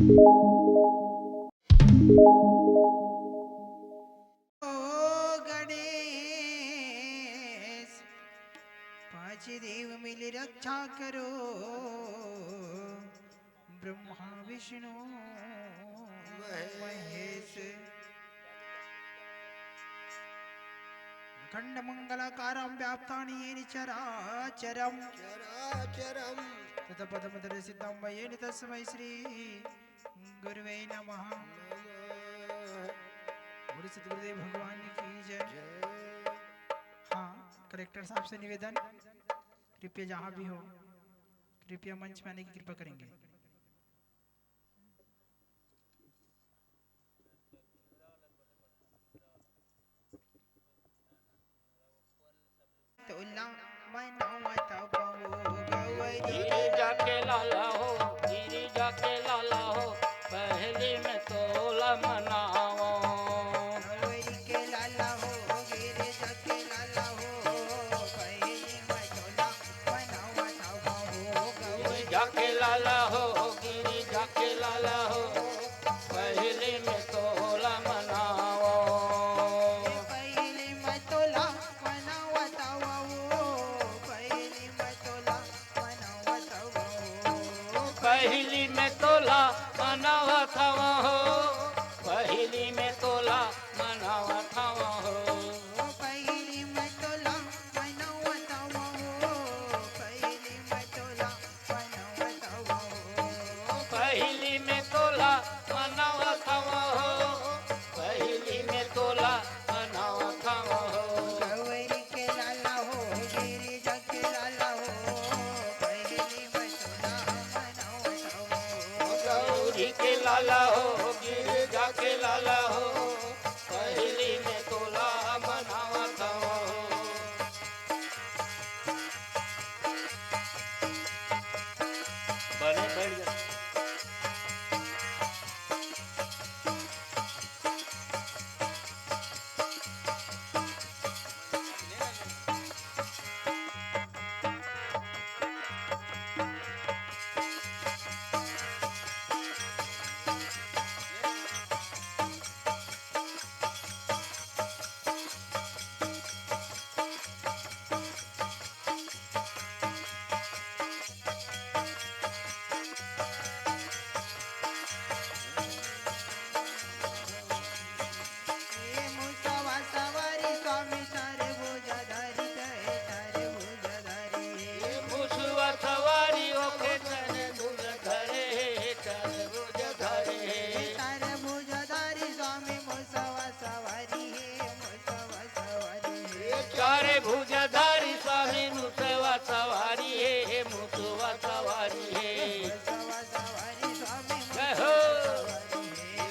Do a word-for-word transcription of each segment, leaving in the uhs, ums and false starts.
ओ गणेश, पांच देव मिल रक्षा करो, ब्रह्मा विष्णु महेश। महेश। अखंड मंडलाकारं व्याप्तानि येन चराचरम्। चराचरम्। तत्पदं दर्शितं येन तस्मै श्री गुरुवे नमः। नमः। बोलो सतगुरुदेव भगवान की जय। जय। हाँ, कलेक्टर साहब से निवेदन, कृपया जहाँ भी हो, कृपया मंच में आने की कृपा करेंगे। तोला मनावत हवं गौरी। गिरिजा के लाला हो, गिरिजा के लाला हो, पहली में तोला मनावं। गौरी के लाला हो, गिरिजा के लाला हो, पहली में तोला मनावत हवं गौरी। गिरिजा के लाला हो, गिरिजा के लाला हो, पहली में तोला मनावं। पहली में तोला मनावत हवं, पहली में तोला मनावत हवं। पहली में तोला मनावत हवं हो, पहली में तोला मनावत हवं हो। पहली में तोला मनावत हवं हो, पहली में तोला मनावत हवं हो। पहली में तोला मनावत हवं हो, पहली में तोला मनावत हवं हो। गौरी के लाला हो, गिरिजा के लाला हो, पहली में तोला मनावत हवं हो। गौरी के लाला हो, गिरिजा के लाला हो, पहली में तोला मनावत हवं हो। बने बैठ जा। हे मुसवा सवारी स्वामी चार भुजाधारी, हे चार भुजाधारी। हे मुसवा सवारी ओके चार भुजाधारी, हे चार भुजाधारी। हे चार भुजाधारी स्वामी मुसवा सवारी, हे मुसवा सवारी। हे चार भुजाधारी स्वामी मुसवा सवारी, हे मुसवा सवारी, हे। मुसवा सवारी स्वामी जय हो।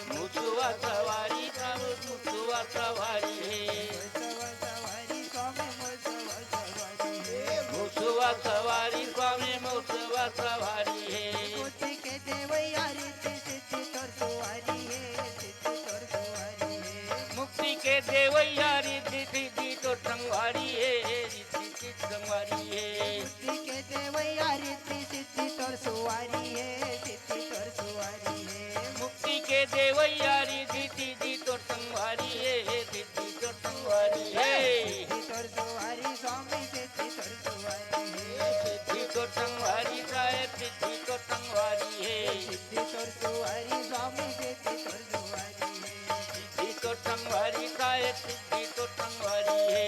मुसवा सवारी, हे मुसवा सवारी, स्वामी मुसवा सवारी, हे। मुसवा सवारी स्वामी मुसवा सवारी, हे। मुसवा सवारी स्वामी मुसवा सवारी, हे। बुद्धि के देवैया रिद्धि सिद्धि तोर सुवारी, हे। मुक्ति के देवैया रिद्धि सिद्धि तोर संगवारी हे, रिद्धि सिद्धि संगवारी हे। मुक्ति के देवैया रिद्धि सिद्धि तोर सुवारी हे, सिद्धि तोर सुवारी हे। मुक्ति के देवैया रिद्धि सिद्धि तोर संगवारी हे, सिद्धि तोर संगवारी हे। सिद्धि तोर सुवारी स्वामी, सिद्धि तोर सुवारी हे। सिद्धि तोर संगवारी साहेब, सिद्धि तोर संगवारी हे। सिद्धि तोर सुवारी स्वामी, सिद्धि तोर सुवारी हे। सिद्धि तोर संगवारी साहेब, सिद्धि तोर संगवारी हे।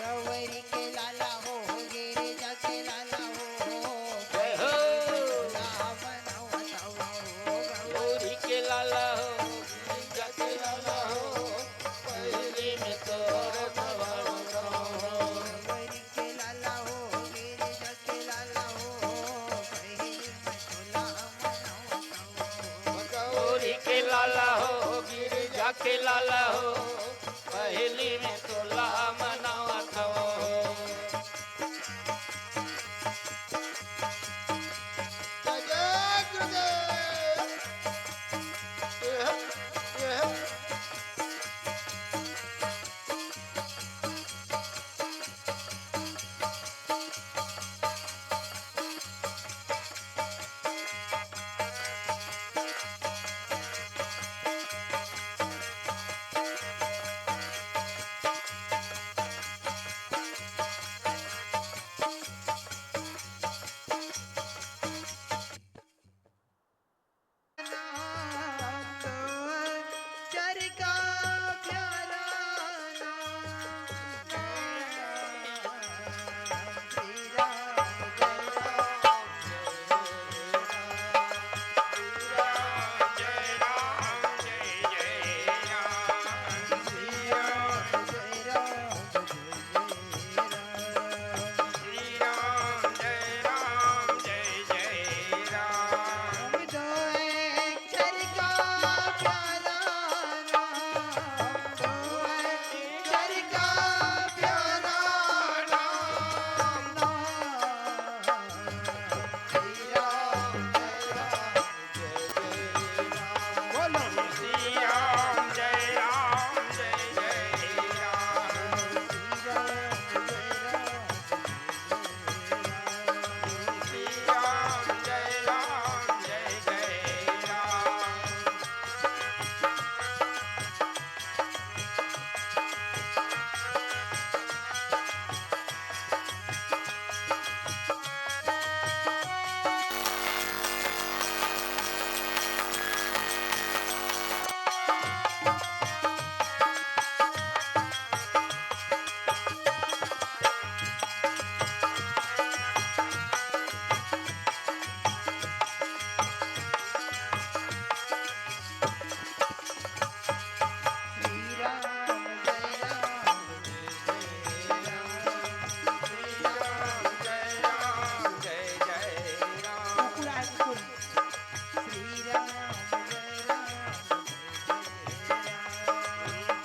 गौरी के लाला हो, गिरिजा के लाला हो, जय हो। गौरी के लाला हो, गिरिजा के लाला हो, पहली में तोर सवाल हो। गौरी के लाला हो, गिरिजा के लाला हो, पहली में तोला मनावत हवं। गौरी के लाला हो, गिरिजा के लाला हो, पहली में तोला मनावत हवं। जय गुरुदेव।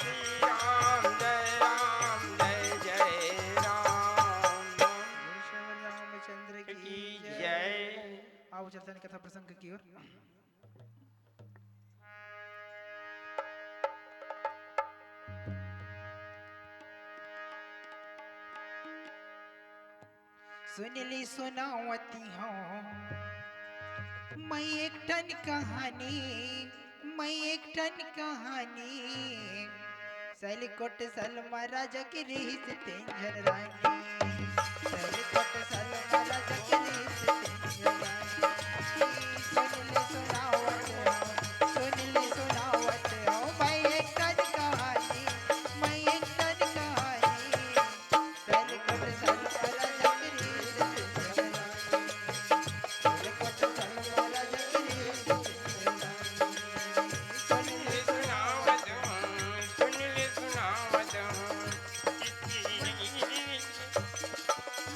श्री राम जय राम जय जय राम। बोल श्री रामचंद्र की की जय। जय। आओ चलते हैं कथा प्रसंग की ओर। सुन ले सुनावत हूँ मैं एक ठन कहानी, मैं एक ठन कहानी। सैलकोट सलमा राजा के रिहिस तीन झन रानी। सैलकोट सलमा राजा के रिहिस तीन झन रानी। सुन ले सुनावत हूँ, सुन ले सुनावत हूँ मैं एक ठन कहानी, मैं एक ठन कहानी।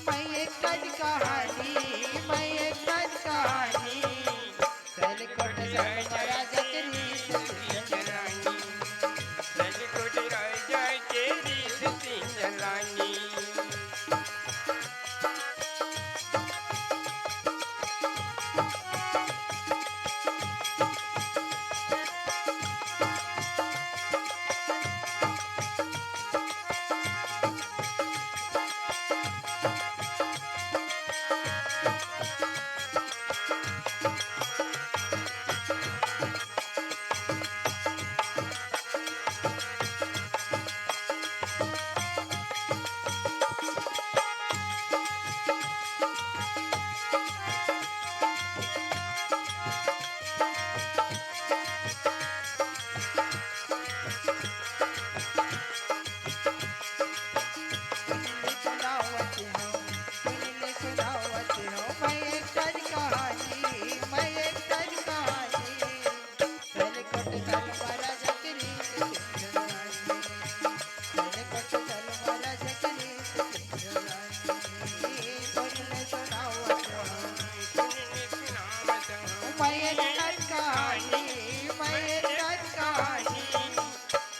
मैं एक ठन कहानी, मैं एक ठन कहानी। सैलकोट सलमा राजा के रिहिस तीन झन रानी। सैलकोट राजा के रिहिस तीन झन रानी।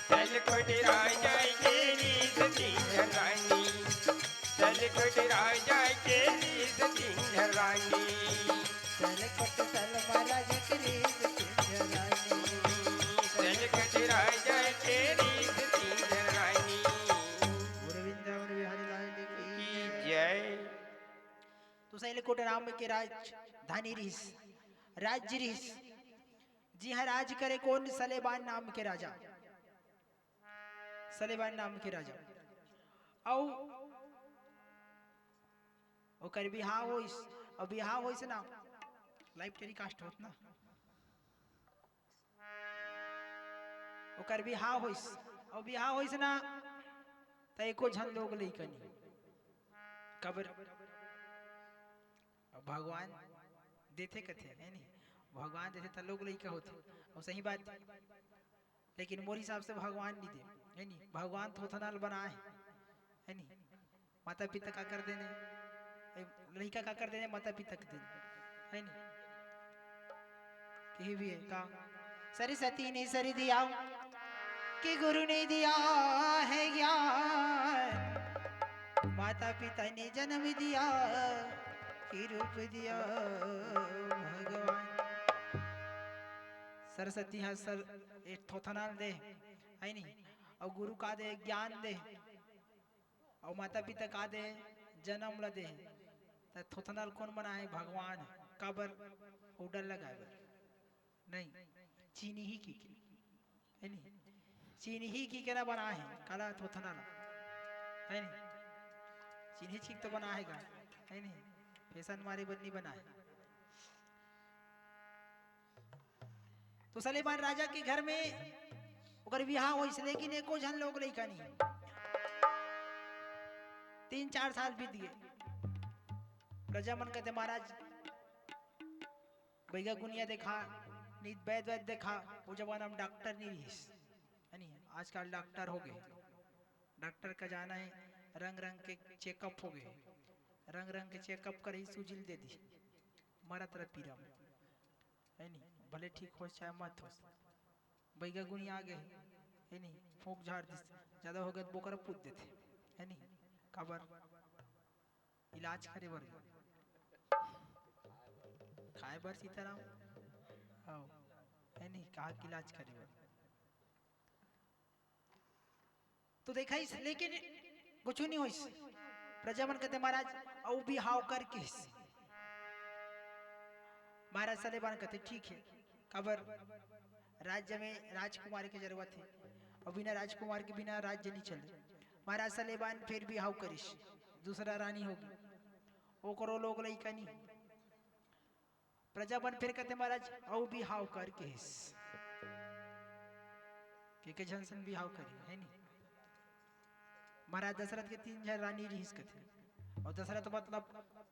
सैलकोट राजा के रिहिस तीन झन रानी। सैलकोट राजा के रिहिस तीन झन रानी। सैलकोट सलमा राजा के रिहिस तीन झन रानी। सैलकोट राजा के रिहिस तीन झन रानी। गुरु वृंदावन बिहारी लाल की जय। तो सैलकोट नाम के राजधानी रिहिस, राज्य रिहिस, जिहां राज करे कोन? सलेबान नाम के राजा। सलेबान नाम के राजा। अउ ओकर बिहाव होइस, अउ बिहाव होइस ना, live telecast होत ना, ओकर बिहाव होइस, अउ बिहाव होइस ना, त एको झन लोग लइका नहीं। काबर? अब भगवान देथे कथे, है नी? भगवान देथे त लोग लइका होथे। अउ सही बात, लेकिन मोर हिसाब से भगवान नहीं दे, है नी? भगवान थोथना ल बनाए, है नी? माता पिता काकर देने, ए, लइका काकर देने, माता पिता के देने, है नी? कहीं भी है का? सरस्वती ने सर दिया कि गुरु ने दिया है ज्ञान, माता पिता ने जन्म दिया कि रूप दिया भगवान। सरस्वती हा सर ए थोथना ल दे, है नी? अउ गुरु का दे? ज्ञान दे। अउ माता पिता का दे? जनम ल दे। त थोथना ल कोन बनाए? भगवान। काबर? पाउडर लगाए बर नहीं, चिन्ही कहिके, है नी? चिन्ही कहिके ना बनाए हे। काला? थोथना ल, है नी? चिन्ही कहिके तो बनाए हे गा, है नी? फैशन मारे बर नहीं बनाए हे। तो सलेमान राजा के घर में ओकर बिहाव होइस, लेकिन एको झन लोग लइका नहीं। तीन चार साल बीत गे। प्रजा मन कहते, "महाराज, बइगा गुनिया देखा, नहीं बैद वैद देखा।" वो जमाना में डॉक्टर नहीं रहिस, है नी? आजकल डॉक्टर हो गए, डॉक्टर का जाना है, रंग रंग के चेकअप हो गए, रंग रंग के चेकअप कर ही सूजिल दे दी, मरत रह पीरा में। है नी? भले ठीक होस चाहे मत होस, बइगा गुनी आ गे हे, हे नहीं, फूंक झाड़ दिस, ज्यादा हो गे त बोकरा पूत देथे, हे नहीं, काबर? इलाज करे बर गे। खाए बर सीताराम? हव, हे नहीं, कहा कि इलाज करे बर। तो देखइस, लेकिन कुछु नहीं होइस। प्रजा मन कथे, "महाराज, अउ बिहाव कर," कहिस। महाराज सलेबान कथे, "ठीक हे, काबर राज्य में राजकुमार के जरूरत हे, अउ बिना राजकुमार के बिना राज्य नहीं चले।" महाराज सलेबान फिर बिहाव करिस, दूसरा रानी होगे, ओकरो लोग लइका नहीं। प्रजा मन फेर कथे, "महाराज, अउ बिहाव कर," कहिस। के के झन संग बिहाव करे, हे नहीं? महाराज दशरथ के तीन झन रानी रिहिस कथे। अउ दशरथ मतलब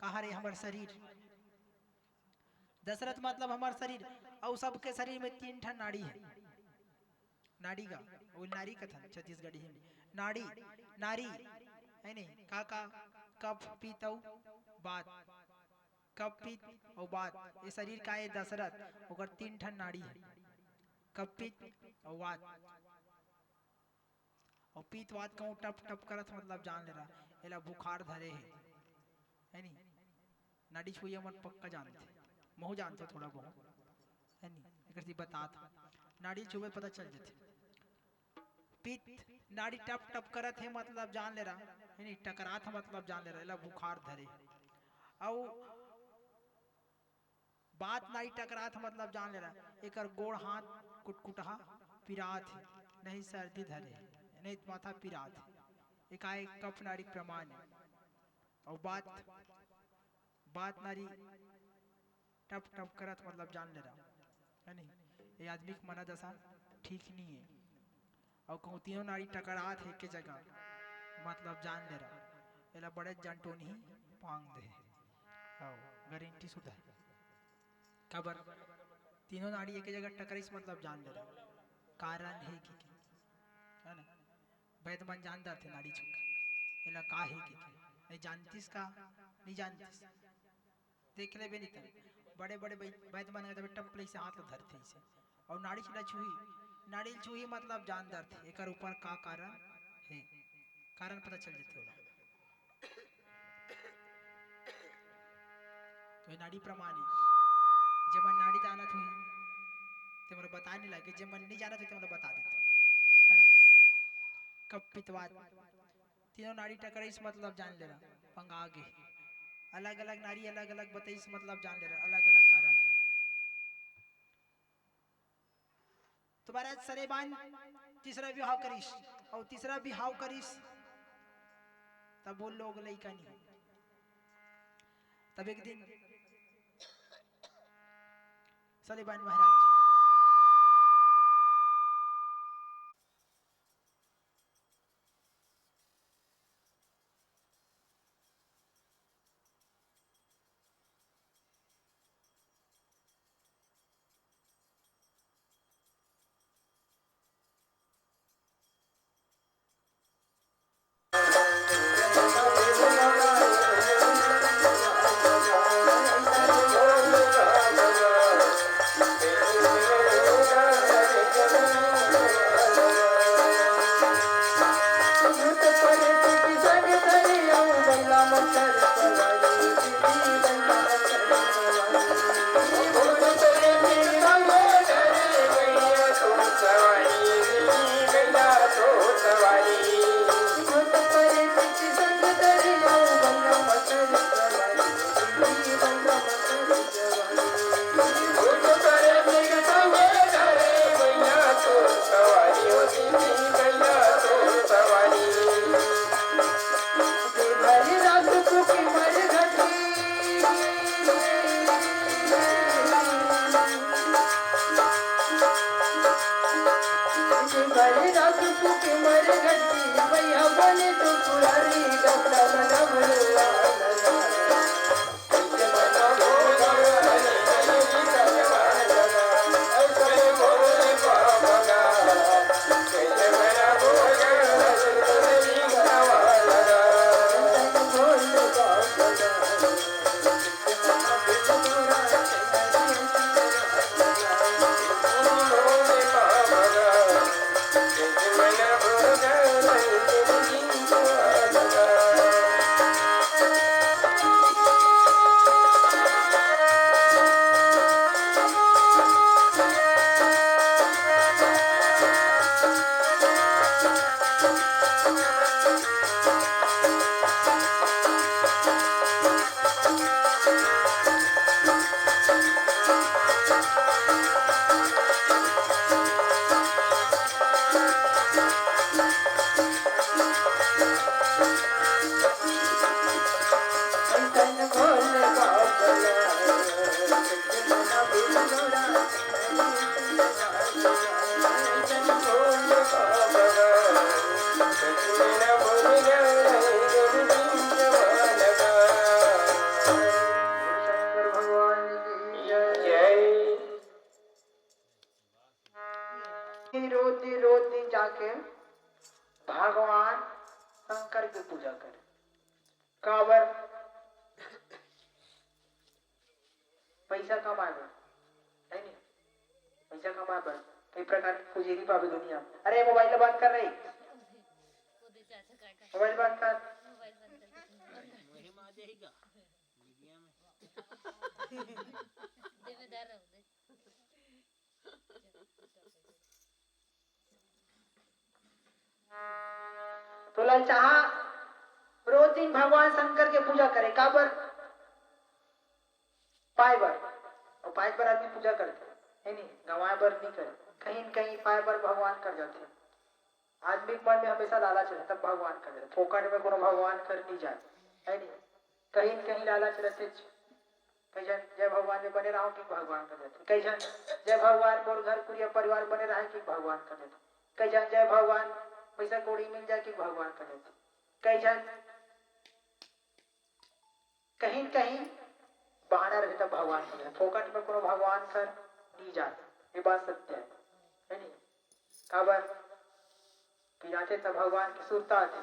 कहा रे, हमर शरीर। दशरथ मतलब हमर शरीर। अउ सबके शरीर में तीन ठन नाड़ी हे। नाड़ी का, वो नारी कथन छत्तीसगढ़ी में। नाड़ी, नारी, हे नहीं? का का? कफ, पित्त अउ वात। कफ, पित्त अउ वात, ये शरीर का हे दशरथ, ओकर तीन ठन नाड़ी हे, कफ, पित्त अउ वात। अउ पित्त वात कहूँ टप टप करत, मतलब जान ले रहा, एला बुखार धरे हे, हे नी? नाड़ी छुइया मन पक्का जानथे, महू जानथों थोड़ा बहुत, हे नी? एकर से बतात हूँ, नाड़ी छुबे पता चल जथे। पित्त नाड़ी टप टप करत हे, मतलब जान ले रहा, हे नी? टकरात हे, मतलब जान ले रहा, एला बुखार धरे। अउ वात नाड़ी टकरात हे, मतलब जान ले रहा, एकर गोड़ हाथ कुटकुटहा पिरात हे, नहीं सर्दी धरे हे, नहीं माथा पिरात हे, एकाएक कफ नाड़ी प्रमाण हे। अउ वात, वात नाड़ी टप टप करत, मतलब जान ले रहा, हे नी? ये आदमी के मनोदशा ठीक नहीं हे। अउ कहूँ तीनों नाड़ी टकरात हे एके जगह, मतलब जान ले रहा, एला बड़े जन टोनही पांग दे। अउ गारंटी सुधा हे। काबर? तीनों नाड़ी एके जगह टकराइस, मतलब जान ले रहा, कारण हे कि, कि, हे ना? वैद मन जान डरथे नाड़ी छू के, एला का हे कि, कि। नहीं जानतिस का? नहीं जानतिस। देख लेबे नहीं त बड़े बड़े वै-, वैद मन के तबे टप ले से हाथ ल धरथे इसे। अउ नाड़ी ला छुही, नाड़ी ल छुही मतलब जान डरथे, एकर ऊपर का कारण हे, कारण पता चल जथे ओला। तो ये नाड़ी प्रमाण हे। जेमन नाड़ी जानत होही, ते मोला बताए नहीं लागे, जेमन नहीं जानत होही, ते मोला बता देथे, हे ना? कफ, पित्त, वात, तीनों नाड़ी टकराइस, मतलब जान ले रहा, पंगा गे। अलग-अलग नाड़ी अलग-अलग बताइस, मतलब जान ले रहा, अलग-अलग कारण हे। तो महाराज सलेबान तीसरा बिहाव करिस, अउ तीसरा बिहाव करिस, तब वो लोग लइका नहीं। तब एक दिन सलेबान महाराज दिन, रोज दिन, रोज दिन जाके भगवान शंकर के पूजा करे। काबर? पैसा कमाए बर, है नी? पैसा कमाए बर कई प्रकार के पुजेरी पाबे दुनिया में। अरे, मोबाइल ला बंद कर रे, मोबाइल बंद कर। तो ललचाहा रोज दिन भगवान शंकर के पूजा करे, काबर? पाए बर। अउ पाए बर आदमी पूजा करथे, है नी? गंवाए बर नी करे। कहीं न कहीं पाए बर भगवान कर जाथे। आदमी के मन में हमेशा लालच रहे, तब भगवान कर जाथे। फोकट में कोनो भगवान कर नी जाए, है नी? कहीं न कहीं लालच रहिथे। कई झन जय भगवान में बने रहो कि भगवान कर जाथे। कई झन जय भगवान, मोर घर कुरिया परिवार बने रहे कि भगवान कर जाथे। कई झन जय भगवान, पैसा कौड़ी मिल जाए कि भगवान कर जाथे। कई झन कहीं न कहीं बहाना रहे तब भगवान कर जाथे। फोकट में कोनो भगवान कर नी जाए, ये बात सत्य है, है नी? काबर? पिराथे तब भगवान के सुरता आथे,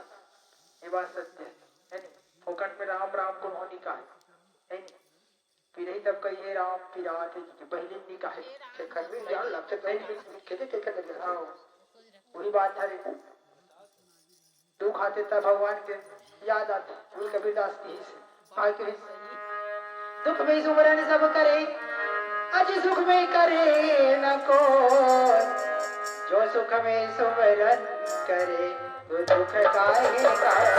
ये बात सत्य है, है नी? फोकट में राम राम कोनो नी कहे, है नी? पिरही तब कही, "हे राम, पिरात हे," जी के पहले नी कहे। जेखर भी ज्ञान लगथे, तब भी लिखे दे, के कर दे। हाँ, वही बात हरे। दुख आथे तब भगवान के याद आथे। गुरु कबीरदास कहिस, भाई कहिस, "दुख में सुमरन सब करे, अति सुख में करे न को, जो सुख में सुमरन करे।" तो दुख काहे का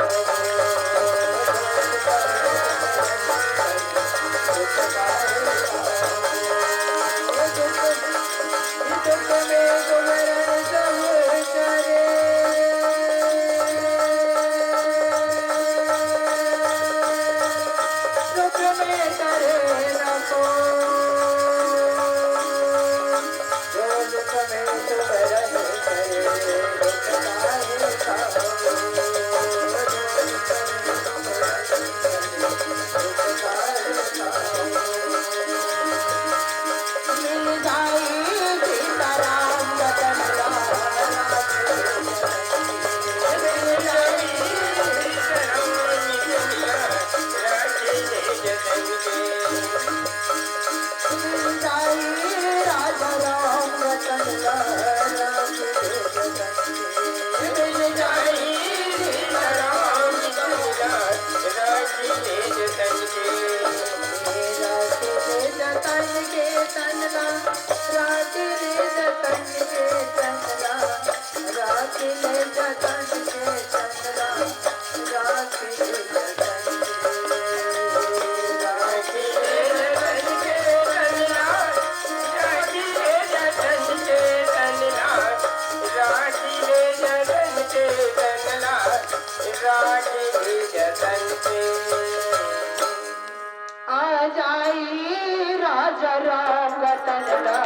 आ जाई राजा राम रतन ला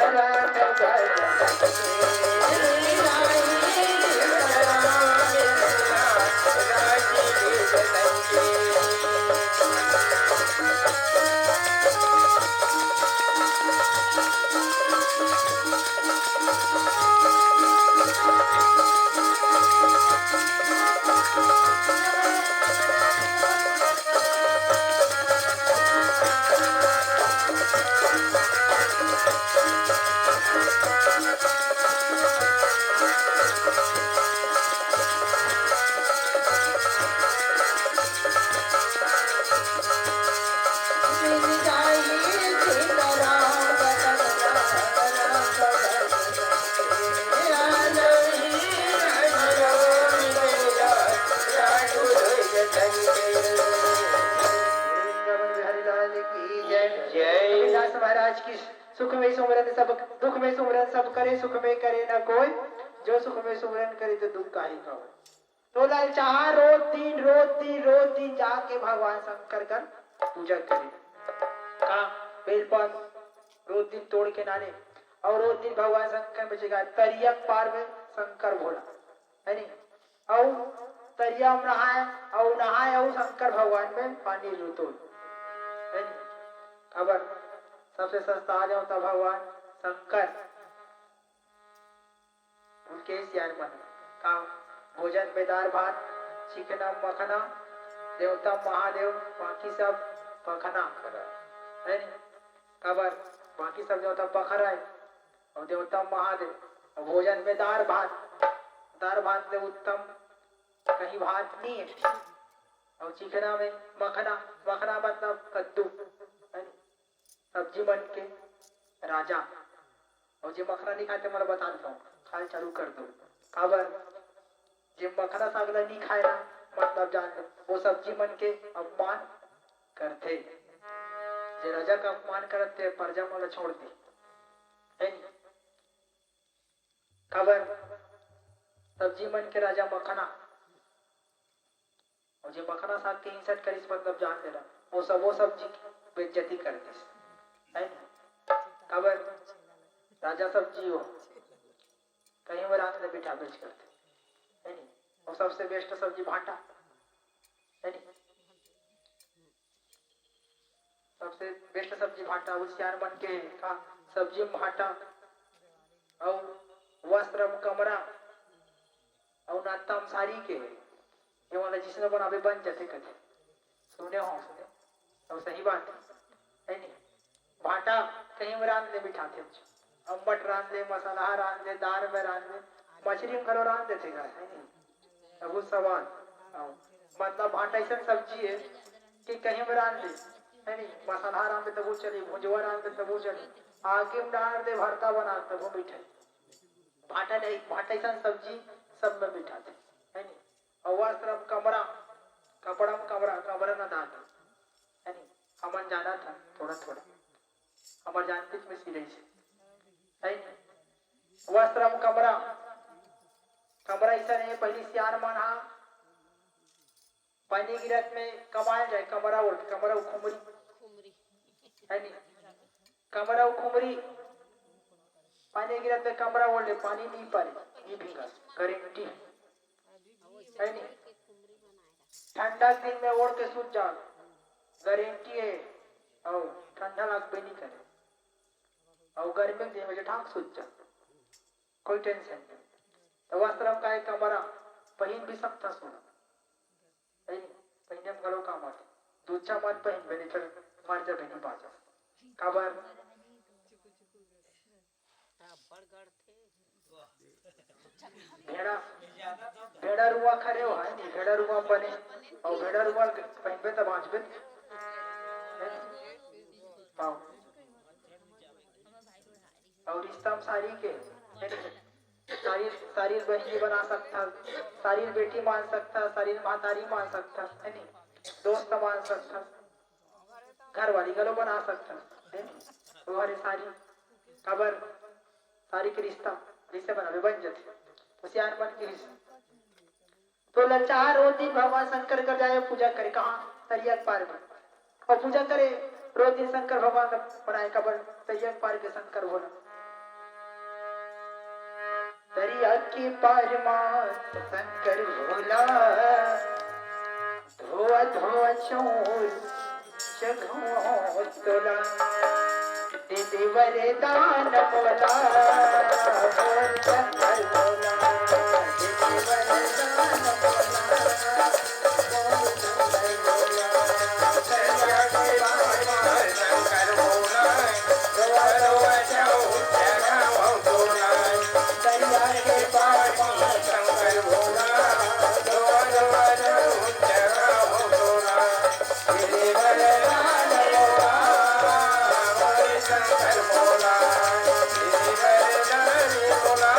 राम बिहारी लाल की जय। जय। रविदास महाराज की सुख में सुमरन सब, दुख में सुमरन सब करे, सुख में करे न कोई, जो सुख में सुमरन करे तो दुख काहे का होय। तो ललचाहा रोज दिन, रोज दिन, रोज दिन जाके भगवान शंकर कर पूजा करे। का बेलपत रोज दिन तोड़ के लाने, अउ रोज दिन भगवान शंकर में जगा तरिया के पार में शंकर भोला, है नी? अउ तरिया में नहाए, अउ नहाए अउ शंकर भगवान में पानी लुटोय, है नी? काबर सबसे सस्ता आ जाओ त भगवान शंकर। भोजन में दार भात, चिकना मखना, देवता महादेव, बाकी सब पखना, है नी? काबर बाकी सब देवता पखरा है, अउ देवता महादेव, अउ भोजन में दार भात, दार भात ले उत्तम कहीं भात नहीं है। अउ चिकना में मखना, मखना मतलब कद्दू, है नी? सब्जी मन के राजा। अउ जे मखना नहीं खाते, मोला बता देता हूँ, खाए चालू कर दो। काबर जे मखना साग ला नहीं खाए ना, मतलब जान लो, वो सब्जी मन के अपमान करथे। जे राजा का अपमान करत ते, प्रजा मन ला छोड़ दे, है नी? काबर सब्जी मन के राजा मखना, अउ जे मखना साग के insult करिस, मतलब जान लेना, वो सब, वो सब्जी की बेइज्जती कर दिस, है नी? काबर राजा सब्जी हो, कहीं वो रांध ले बिठाबेच करथे, है नी? अउ सबसे best सब्जी भांटा, है नी? सबसे best सब्जी भांटा, होशियार मन के का सब्जी में भांटा, अउ वस्त्र में कमरा, अउ नाता में सारी के, ये वाला जिसने बनाबे बन जाथे कथे। सुने हो, सुने? अउ सही बात है, है नी? भांटा कहीं में रांध ले बिठाथे, अम्बट रांध ले, मसाला रांध ले, दार में रांध ले, मछली में घलो रांध देथे गा, है नी? तभो सवाल। हाँ। मतलब भांटा ऐसा सब्जी है कि कहीं में रांध दे, है नी? मसाला रांध दे तभो चले, भुजवा रांध दे तभो चले, आगे में डाल दे, भरता बना तभो बैठे। भांटा नहीं, भांटा ऐसा सब्जी सब में बिठाथे, है नी? अउ वस्त्र में कमरा, कपड़ा में कमरा, कमरा ना दान, है नी? हमन जाना था थोड़ा थोड़ा, हमर जान कुछ में सिलई से, है नी? वस्त्र में कमरा, कमरा ऐसा नहीं, पहली सियान मन हा पानी गिरत में कमाए जाए, कमरा ओढ़, कमरा उखुमरी, है नी? कमरा उखुमरी, पानी गिरत में कमरा ओढ़ ले, पानी नहीं परे, नहीं भींगस, गारंटी है, है नी? ठंडा के दिन में ओढ़ के सूत जा, गारंटी है, अउ ठंडा लगबे नहीं करे, अउ गर्मी के दिन में ठाक सूत जा, कोई tension नहीं। तो वस्त्र का एक कमरा पहिन भी सकता सोना, है नी? पहिने में घलो काम आथे। दूचा मत पहिन बे, नहीं तो मर जाबे, नहीं बाँचस। काबर? भेड़ा, भेड़ा रुआ खरे हो, है नी? भेड़ा रुआ बने, अउ भेड़ा रुआ पहिनबे त बाँचबे। हाँ। अउ रिश्ता में सारी के, है नी? सारी, सारी बहिनी बना सकथस, सारी बेटी मान सकथस, सारी महतारी मान सकथस, है नी? दोस्त मान सकथस, घरवाली घलो बना सकथस, है नी? वो हरे सारी, काबर सारी के रिश्ता जैसे बनाबे बन जथे, तो सियान मन के रिश्ता। तो ललचाहा रोज दिन भगवान शंकर कर जाए पूजा करे, कहाँ? तरिया के पार में। अउ पूजा करे रोज दिन शंकर भगवान ला मनाए, काबर? तरिया के पार के शंकर भोला। तरिया के पार मा शंकर भोला, धोआ धोआ चोर जगहो तोला, दे दे वरदान मोला, बोल शंकर बोला, दे दे वरदान मोला, बोल शंकर बोला। दरिया के पार शंकर भोला, दरिया के पार शंकर भोला,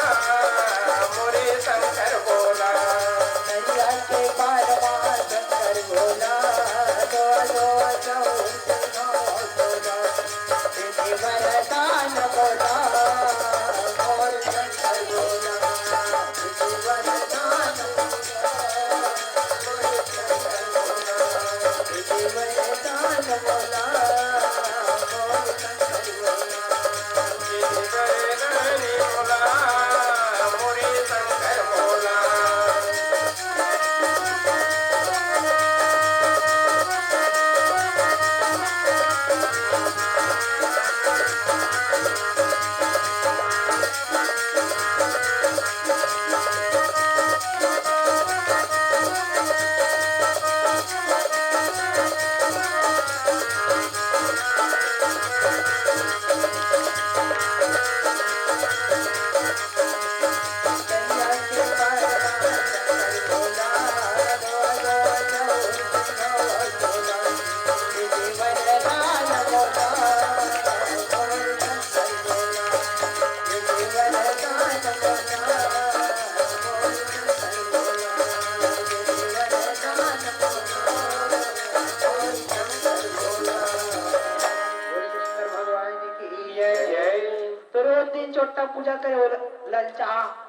पूजा करे, वो ललचाहा।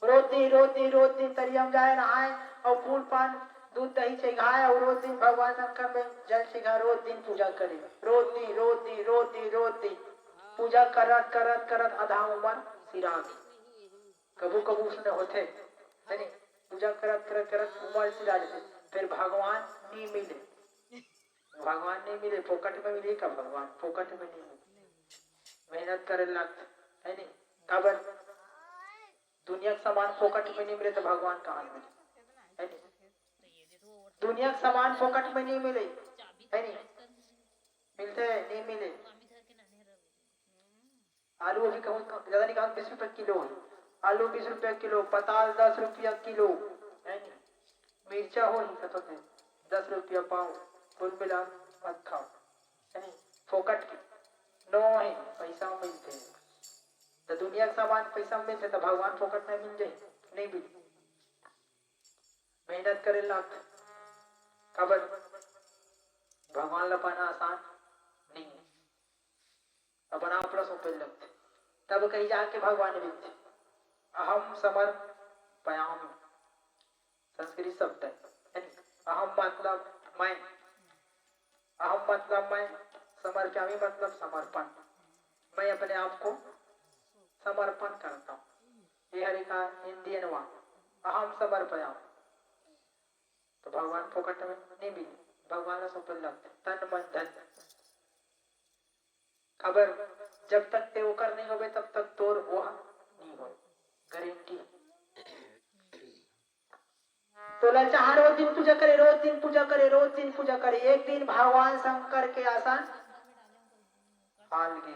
रोज दिन, रोज दिन, रोज दिन तरिया म जाए, नहाए, अउ फूल पान, दूध दही चघाए, अउ रोज दिन भगवान शंकर में जल चघाए, रोज दिन पूजा करे, रोज दिन, रोज दिन, रोज दिन, रोज दिन पूजा करत, करत, करत आधा उमर सिरा गे। कभू कभू उसने होथे, है नी? पूजा करत, करत, करत उमर सिरा जाथे, फिर भगवान नी मिले। भगवान नी मिले, फोकट में मिले का भगवान? फोकट में नी मिले, मेहनत करे लगथे, है नी? काबर? दुनिया के सामान फोकट में नी मिले त भगवान कहाँ मिले, है नी? दुनिया के सामान फोकट में नी मिले, है नी? मिलथे, नी मिले। आलू अभी कहूँ ज्यादा नहीं कहूँ, बीस रुपया किलो है। आलू बीस रुपया किलो, पताल दस रुपया किलो, है नी? मिर्चा हो ही कतो ते दस रुपया पाव, कुल मिला मत खाओ, है नी? फोकट के नो है, पैसा मिलथे। तो दुनिया के सामान पैसा मिलथे, तो भगवान फोकट में मिल जाए? नहीं मिले। मेहनत करे लगथे। काबर? भगवान ला पाना आसान नहीं है। अब अपना आप ला सौंपे लगथे, तब कहीं जाके भगवान मिलथे। अहम समर्पयामि, संस्कृत शब्द है, है नी? अहम मतलब मैं, अहम मतलब मैं, समर्पयामि मतलब समर्पण। मैं अपने आप को समर्पण करता हूँ। ये हर एक हिंदी अनुवाद, अहम समर्पयामि। तो भगवान फोकट में नहीं मिले, भगवान ला सौंपे लगथे तन मन धन। काबर? जब तक ते ओकर नहीं होबे, तब तक तोर ओह नहीं होय। गारंटी। तो ललचाहा रोज दिन पूजा करे, रोज दिन पूजा करे, रोज दिन पूजा करे। एक दिन भगवान शंकर के आसन हाल गे।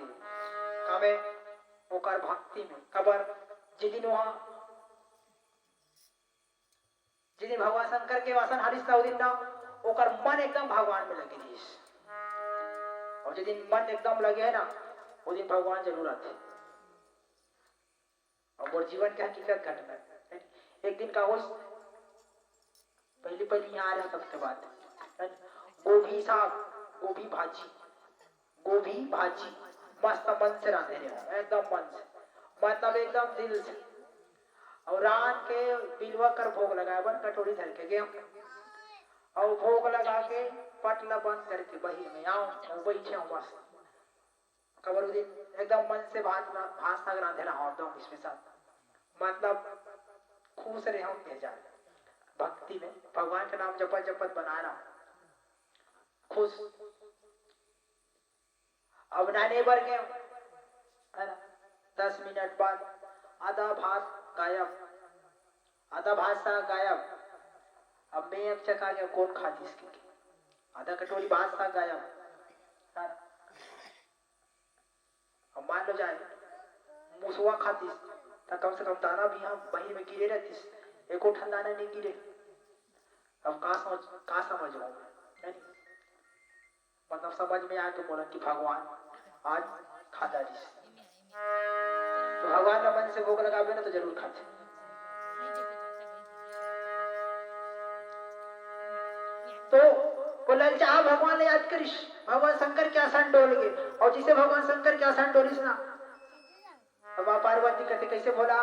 कामे? ओकर भक्ति में। काबर? जिस दिन वहाँ, जिस दिन भगवान शंकर के आसन हालिस ना, वो दिन ना ओकर मन एकदम भगवान में लगे रहिस। और जिस दिन मन एकदम लगे है ना, वो दिन भगवान जरूर आथे। और मोर जीवन के हकीकत घटना है। एक दिन का होइस, पहली पहली यहाँ आ रहा तब के बात, गोभी साग, गोभी भाजी, गोभी भाजी मस्त मन से रांधे रहे, एकदम मन से, मतलब एकदम दिल से। और रांध के बिलवा कर भोग लगाए बर कटोरी धर के गे, और भोग लगा के पट ला बंद करके बहिर में आव और बैठे हो मस्त। काबर ओ दिन एकदम मन से भात ला, भात साग रांधे रहा हो एकदम special, मतलब खुश रहे हो, भेजा भक्ति में भगवान के नाम जपत जपत बनाए रहा, खुश। अब नाने बर गए, है ना? दस मिनट बाद आधा भात गायब, आधा भात साग गायब। अब मैं एक चका गया, कौन खा दिस के? आधा कटोरी भात साग गायब, है ना? अब मान लो जाए, मुसवा खा दिस, त कम से कम दाना भी हम बहिर में गिरे रहतिस, एको ठन दाना नहीं गिरे। अब का समझ, का समझ हो, है नी? मतलब समझ में आ के बोला कि भगवान आज खा डारिस। तो भगवान ला मन से भोग लगाबे ना तो जरूर खाथे। तो वो ललचाहा भगवान ला याद करिस, भगवान शंकर के आसन डोल गे। और जिसे भगवान शंकर के आसन डोलिस ना, अब माँ पार्वती कहते, "कैसे भोला,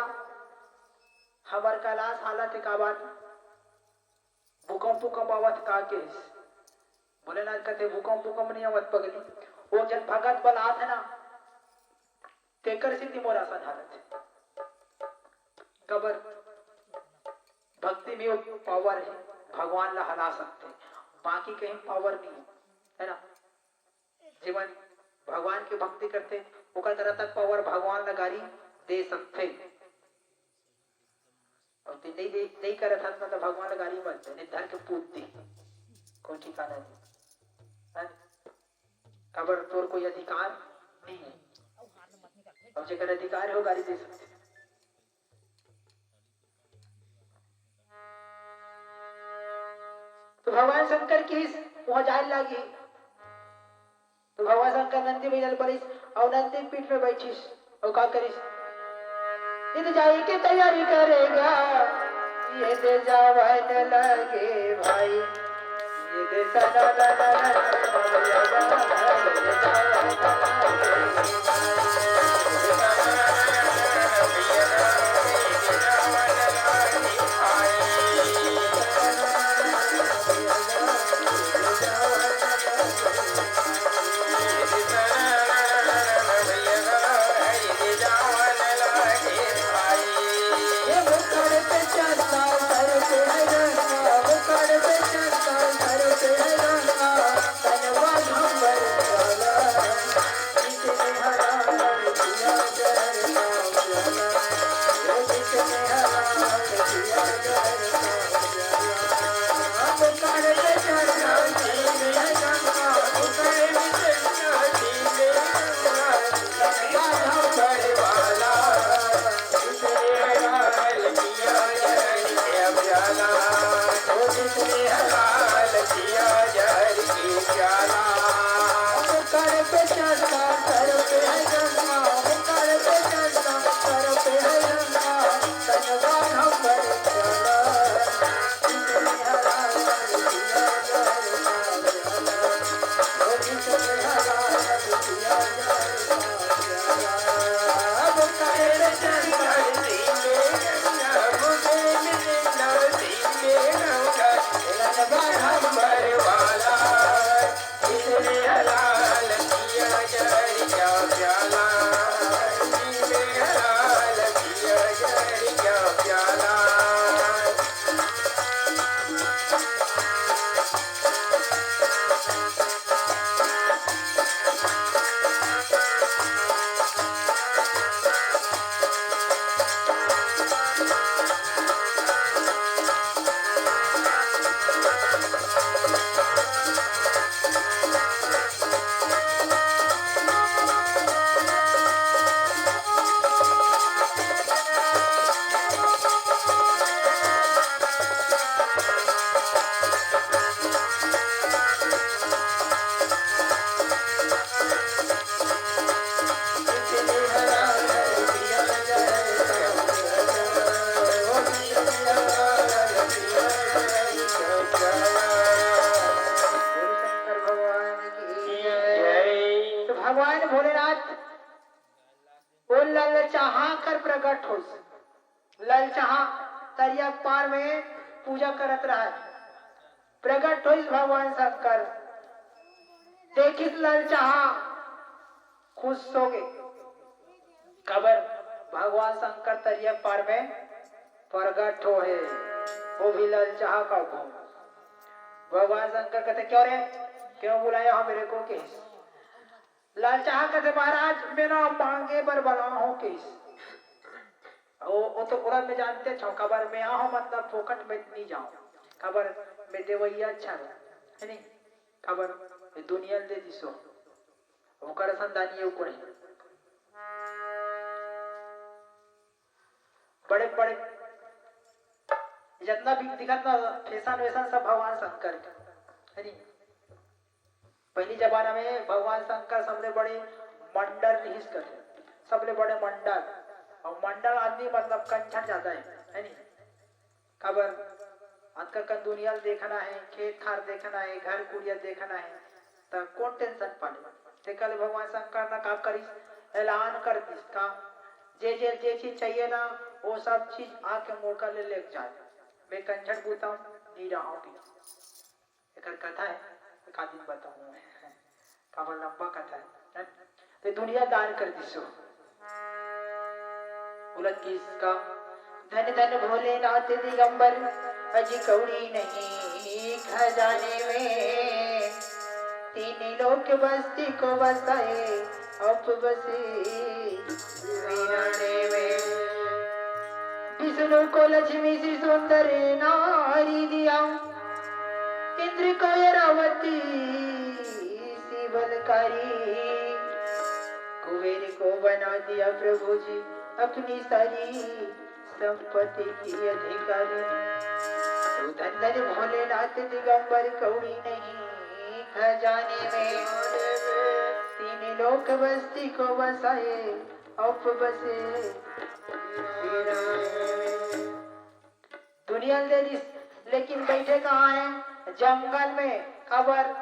हमर कैलाश हालत है का बात? भूकंप उकंप आवत का?" के भोलेनाथ कहते, "भूकंप उकंप नहीं आवत पगली, वो जन भगत बल आत है ना, तेकर सेती मोर आसन हालत है।" काबर? भक्ति में वो पावर है, भगवान ला हला सकते, बाकी कहीं पावर नहीं है, है ना? जेमन भगवान के भक्ति करते, ओकर करा तक पावर भगवान ला गारी दे सकते। और ते नहीं दे, नहीं करत हस, मतलब भगवान ला गारी मत दे, नहीं धर के पूत दे, कोई ठिकाना नहीं। हैं? काबर तोर कोई अधिकार नहीं है। अब जेकर अधिकार है, वो गारी दे सकते। तो भगवान शंकर के वहाँ जाए लागी। तो भगवान शंकर नंदी बइला ल बलिस, अउ नंदी पीठ में बैठिस, अउ का करिस? ये तो जाए के तैयारी करेगा, ये दे जावन लगे भाई। तो भगवान भोलेनाथ वो ललचाहा कर प्रगट होइस। ललचाहा तरिया के पार में पूजा करत रहय। प्रगट होइस भगवान शंकर, देखिस ललचाहा, खुश होगे। काबर भगवान शंकर तरिया के पार में प्रगट होहे, वो भी ललचाहा का भोग। भगवान शंकर कथे, "क्यों रे, क्यों बुलाया हो मेरे को?" कहिस। ललचाहा कथे, "महाराज, मैं ना मांगे बर बलाहूं," कहिस। ओ, ओ तो ओला मैं जानते छो, काबर मैं आहूं, मतलब फोकट में नहीं जाऊं, काबर मैं देवैया अच्छा रहूं, है नहीं? काबर ये दुनिया ल दे दिसो, ओकर असन दानी अउ कोई। बड़े बड़े जितना भी दिखत ना फैशन वैशन सब भगवान शंकर के, है नहीं? पहली जमाना में भगवान शंकर सबले बड़े मंडल रिहिस कथे, सबले बड़े मंडल। और मंडल आदमी मतलब कंझट ज्यादा है, है नहीं? काबर आजकल का दुनिया ल देखना है, खेत खार देखना है, घर कुरिया देखना है, त कौन टेंशन पाले? तेकर ले भगवान शंकर ना काम करिस, ऐलान कर दिस का जे जे जे चीज चाहिए ना, वो सब चीज आके मोर कर ले लेके जाए। मैं कंझट बूता हूँ, नहीं रहा हूँ। एकर कथा है, एक आध दिन बताहूँ मैं। काबर लंबा कथा है, है? तो दुनिया दान कर दिसो। बोलत किसका, "धन धन भोलेनाथ दिगंबर, अजी कौड़ी नहीं खजाने में। तीन लोक बस्ती को बसाए अप बसे वीराने में।" विष्णु को लक्ष्मी सी सुंदर नारी दिया, इंद्र को ऐरावती सी बलकारी, कुबेर को बना दिया प्रभु जी अपनी सारी संपत्ति की अधिकारी। तो धन धन भोलेनाथ दिगंबर कौड़ी नहीं खजाने में, तीन लोक बस्ती को बसाए अप बसे। दुनिया ल दे दिस, लेकिन बैठे कहाँ है? जंगल में, काबर?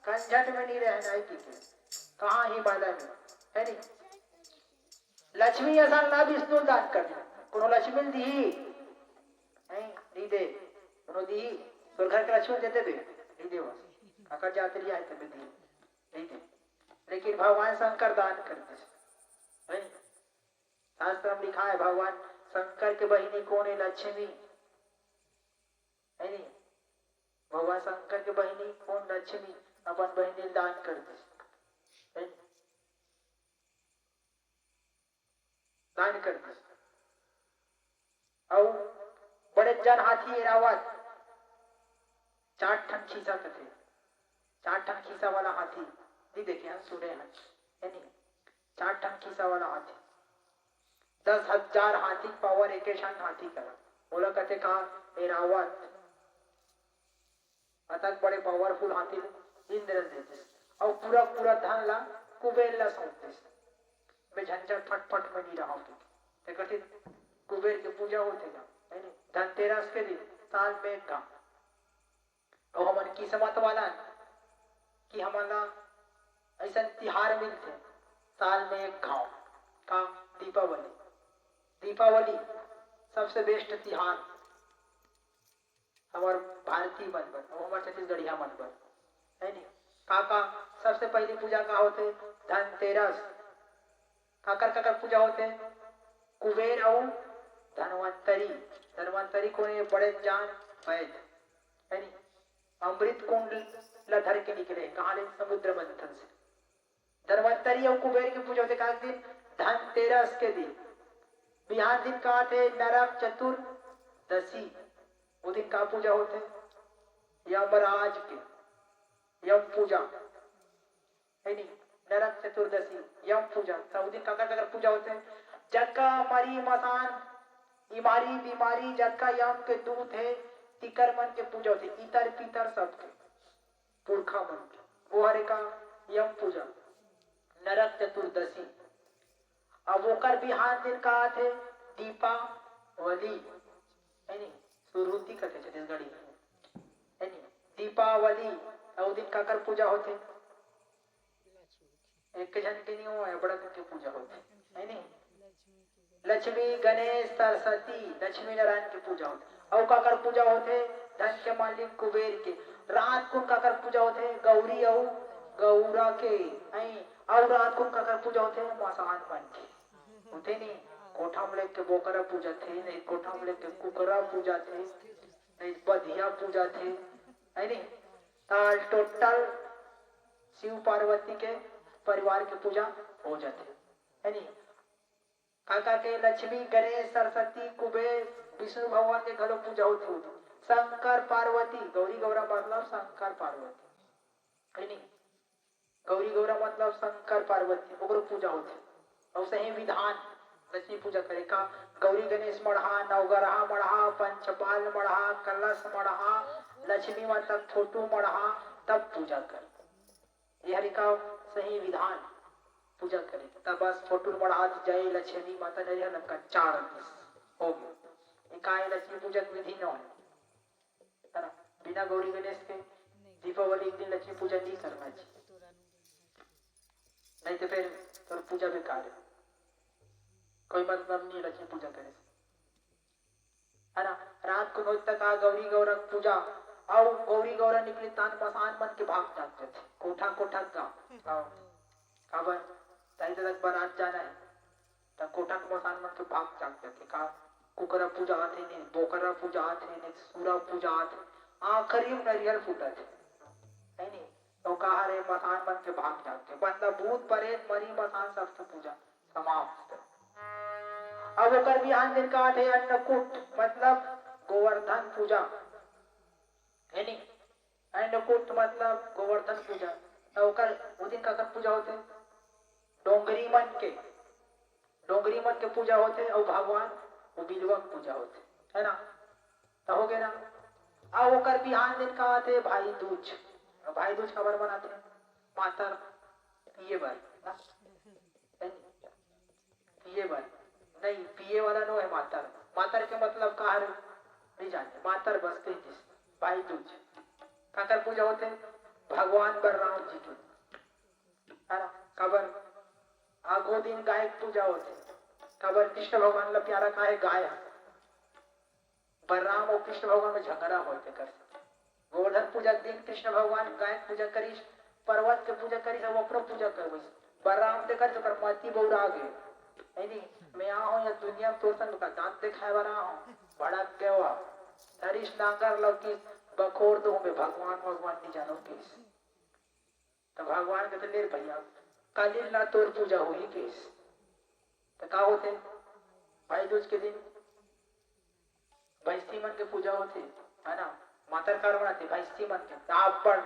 झंझट में नहीं रहना है किसी, कहाँ हिमालय में, है नहीं? लक्ष्मी असन ला विष्णु दान कर दे, कोनो लक्ष्मी दी नहीं, नहीं दे, कोनो दी, तोर घर के लक्ष्मी दे देबे, नहीं दे, बस काकर जात रिया है तबे दी, नहीं दे। लेकिन भगवान शंकर दान कर दे, है नहीं? शास्त्र में लिखा है, भगवान शंकर के बहिनी कोन है? लक्ष्मी, है नहीं? भगवान शंकर के बहिनी कोन? लक्ष्मी अपन बहिनी दान कर दे, है नहीं? दान कर दे। अउ बड़े जन हाथी एरावत, चार ठन खीसा कथे, चार ठन खीसा वाला हाथी, नहीं देखे हैं, सुने हैं, है नहीं? चार ठन खीसा वाला हाथी, दस हजार हाथी के पावर एक ठन हाथी करा, ओला कथे का? एरावत। अतक बड़े पावरफुल हाथी ल इंद्र ल दे दिस, अउ पूरा पूरा धन ला कुबेर ला सौंप दिस। मैं झंझट फटफट में नहीं रहा हूँ, ते कथे कुबेर के पूजा होथे ना, है नहीं? धनतेरस के दिन साल में एक घाव। अउ हमन किस्मत वाला कि हमन ला अइसन तिहार मिलथे साल में एक घाव, का? दीपावली। दीपावली सबसे बेस्ट तिहार हमर भारतीय मन बर, अउ हमर छत्तीसगढ़िया मन बर, है नहीं? का का सबसे पहली पूजा का होथे? धनतेरस। काकर काकर पूजा होथे? कुबेर अउ धनवंतरी। धनवंतरी कोन हे? बड़े जान वैद, है नहीं? अमृत कुंड ला धर के निकले, कहाँ ले? समुद्र मंथन से। धनवंतरी अउ कुबेर के पूजा होथे का दिन? धनतेरस के दिन। बिहान दिन का आथे? नरक चतुर्दशी। वो दिन का पूजा होथे? यमराज के, यम पूजा, है नहीं? नरक चतुर्दशी, यम पूजा। त वो दिन काकर काकर पूजा होथे? जतका मरी मसान, इमारी बीमारी, जतका यम के दूत हे, तिकर मन के पूजा होथे, इतर पितर सबके, पुरखा मन के। वो हरे का? यम पूजा। नरक चतुर्दशी। अब ओकर बिहान दिन का आथे? दीपावली, है नहीं? सुरहुती कथे छत्तीसगढ़ी, है नहीं? दीपावली। अउ दिन काकर पूजा होथे? एक झन के नहीं हो, बड़ा दिन के पूजा होथे, है नहीं? लक्ष्मी, गणेश, सरस्वती, लक्ष्मी नारायण के पूजा होथे। अउ काकर पूजा होथे? धन के मालिक कुबेर के। रात कुन काकर पूजा होथे? गौरी अउ गौरा के, हैं? अउ रात कुन काकर पूजा होथे? मसान मन के। होथे नहीं, कोठा में लेके बोकरा पूजा थे, नहीं कोठा में लेके कुकरा पूजा थे, नहीं बधिया पूजा थे, है नहीं? ताल टोटल शिव पार्वती के परिवार के पूजा हो जाथे, है नहीं? काका के लक्ष्मी, गणेश, सरस्वती, कुबेर, विष्णु भगवान के घलो पूजा होथे। शंकर पार्वती, गौरी गौरा मतलब शंकर पार्वती, है नहीं? गौरी गौरा मतलब शंकर पार्वती, ओकरो पूजा होथे। अउ सही विधान लक्ष्मी पूजा करे का, गौरी गणेश मढ़ा, नवग्रह मढ़ा, पंचपाल मढ़ा, कलश मढ़ा, लक्ष्मी माता के फोटो मढ़ा, तब पूजा कर। ये हरे का सही विधान पूजा करे। तब बस फोटो मढ़ा जय लक्ष्मी माता, नरिहर लंका चार दिस हो गए। ये का ये लक्ष्मी पूजा के विधि न है, है ना? बिना गौरी गणेश के दीपावली के दिन लक्ष्मी पूजा नहीं करना चाहिए, नहीं तो फिर तोर पूजा बेकार है, कोई मतलब नहीं लक्ष्मी पूजा करे से, है ना? रात को नौ तक आ गौरी गौरा के पूजा, अउ गौरी गौरा निकली तान मसान मन के भाग जाग जाथे, कोठा कोठा गा। हाँ। काबर? दाई ददा के बारात जाना है, त कोठा के मसान मन के भाग जाग जाथे। का कुकरा पूजा आथे ने, बोकरा पूजा आथे ने, सूरा पूजा आथे, आखिरी में नरियर फूटत हे, है नी? तो का हरे मसान मन के भाग जाग के, मतलब भूत परेत मरी मसान सबके पूजा समाप्त। अब ओकर बिहान दिन का आथे अन्नकूट, मतलब गोवर्धन पूजा, है नी? अन्नकूट मतलब गोवर्धन पूजा। त ओकर, ओ दिन काकर पूजा होथे? डोंगरी मन के, डोंगरी मन के पूजा होथे, अउ भगवान वो बिलवा के पूजा होथे, है ना? त हो गे ना। अब ओकर बिहान दिन का आथे? भाई दूज। अब भाई दूज काबर मनाथे? मातर पिए बर, ना? है नी? पिए बर नहीं, पिए वाला नो है मातर। मातर के मतलब का हरे? नहीं जानते। मातर बस कही दिस, भाई दूज। कृष्ण भगवान ला प्यारा काहे गाय ह। बलराम अउ कृष्ण भगवान में झगड़ा होय तेकर से। गोवर्धन पूजा के दिन कृष्ण भगवान गाय के पूजा करिस, पर्वत के पूजा करिस, अउ अपनो पूजा करवइस। बलराम देखत ओकर मति बौरा गे। नहीं, नहीं, मैं आ हूँ या दुनिया में तोर संग का दांत दिखाए बर आ हूँ, भड़क गए हुआ। धरिस नांगर लौकिस, बखोर दो में भगवान, भगवान नहीं जानो किस। तो भगवान कहते, "ले रे भैया, काली ला तोर पूजा होही किस।" तो का होथे? भाई दूज के दिन भैंसी मन के पूजा होथे, है ना? मातर कार बनाथे भैंसी मन के। आप पर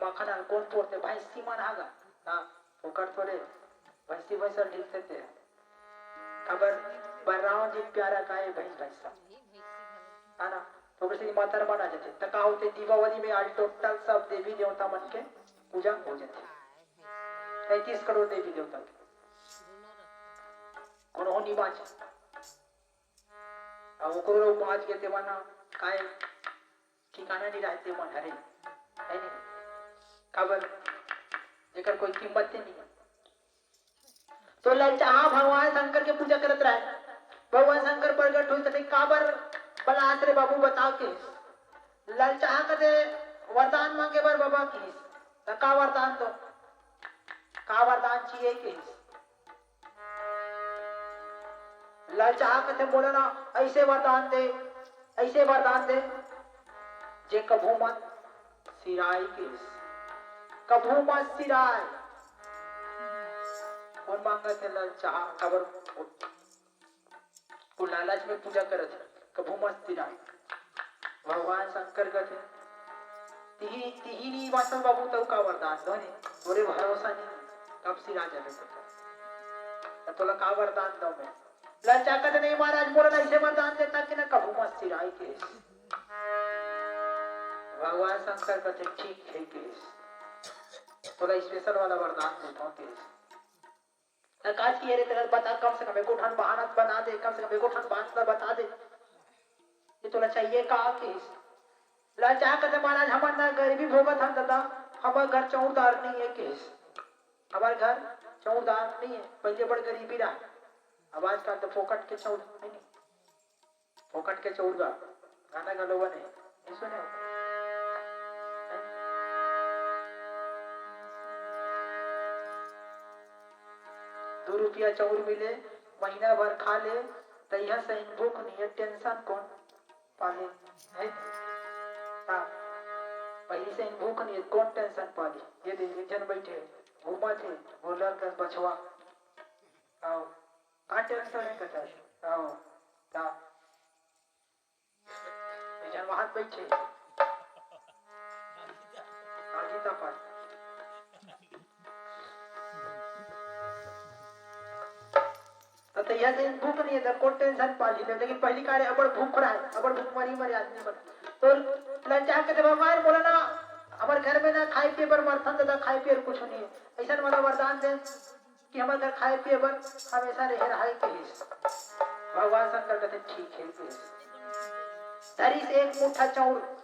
मखन अन कोन फोड़थे? भैंसी मन हागा। हाँ, ओकर थोड़े भैंसी भैंसा ठीक थे ते। काबर बलराम जी प्यारा का है भैंस भैंसा, है ना? तो ओकर से मातर मन आ जाथे। त का होथे, दीपावली में आज टोटल सब देवी देवता मन के पूजा हो जाथे। पैंतीस करोड़ देवी देवता के। कोनो नहीं बाँचे। अब ओकरो लोग बाँच गए, तेमन ह काय ठिकाना नहीं रहते मन हरे, है नहीं? काबर? जेकर कोई कीमत नहीं है। तो ललचाहा भगवान शंकर के पूजा करत रहे। भगवान शंकर प्रगट हुई, तने काबर बलास रे बाबू, बताओ के। ललचाहा कदे वरदान मांगे बर बाबा किस, त का वरदान दो, का वरदान चाहिए किस? ललचाहा कथे, "मोला ना ऐसे वरदान दे, ऐसे वरदान दे, जे कभू मत सिराय किस, कभू मत सिराय।" कोन मांगत हे ललचाहा? काबर? वो लालच में पूजा करत हे, कभू मत सिराय। भगवान शंकर कथे, "तिही, तिही नहीं बाँचल बाबू, तउ का वरदान दो ने? तोरे भरोसा नहीं, कब सिरा जाबे तो।" त तोला का वरदान दो मैं? ललचाहा कथे, "नहीं महाराज, मोला ना ऐसे वरदान देता कि ना कभू मत सिराय किस।" भगवान शंकर कथे, "ठीक है किस, तोला स्पेशल वाला वरदान देता हूँ किस।" त का चाहिए रे तेला, बता, कम से कम एको ठन बहाना बना दे, कम से कम एको ठन बात ला बता दे। ये तोला चाहिए का किस? ललचाहा कथे, "महाराज, हमन ना गरीबी भोगत हन दादा, हमर घर चौरदार नहीं है किस। हमर घर चौरदार नहीं है, पहले बड़ गरीबी रहा, अब आजकल तो फोकट के चौर है नहीं।" फोकट के चौर गा, गाना घलो बने, नहीं सुने हो? दू रुपया चौर मिले, महीना भर खा ले, तइहा सही भूख नहीं है, टेंशन कौन पाले? है? हाँ, पहिली सही भूख नहीं है, कौन टेंशन पाले? ये दे, एक झन बैठे, घूमत हे, गोल्लर कस बछवा। आओ, का टेंशन है कथा? आओ, का? एक झन वहां बैठे। हाँ, गीता पाठ। त तइहा से भूख नहीं है, त कोन टेंशन पाली ले, लेकिन पहिली का रे, अबड़ भूख रहा है, अबड़ भूख मरी मरी आदमी मन। तो ललचाहा कथे, "भगवान, मोला ना, हमर घर में ना खाए पिए बर मरथन, दादा, खाए पिए बर कुछ नहीं है, ऐसा मोला वरदान दे।" कि हमर घर खाए पिए बर हमेशा रहे रहाय कहिस। भगवान शंकर कथे, "ठीक है," कहिस। धरिस एक मुट्ठा चाउर,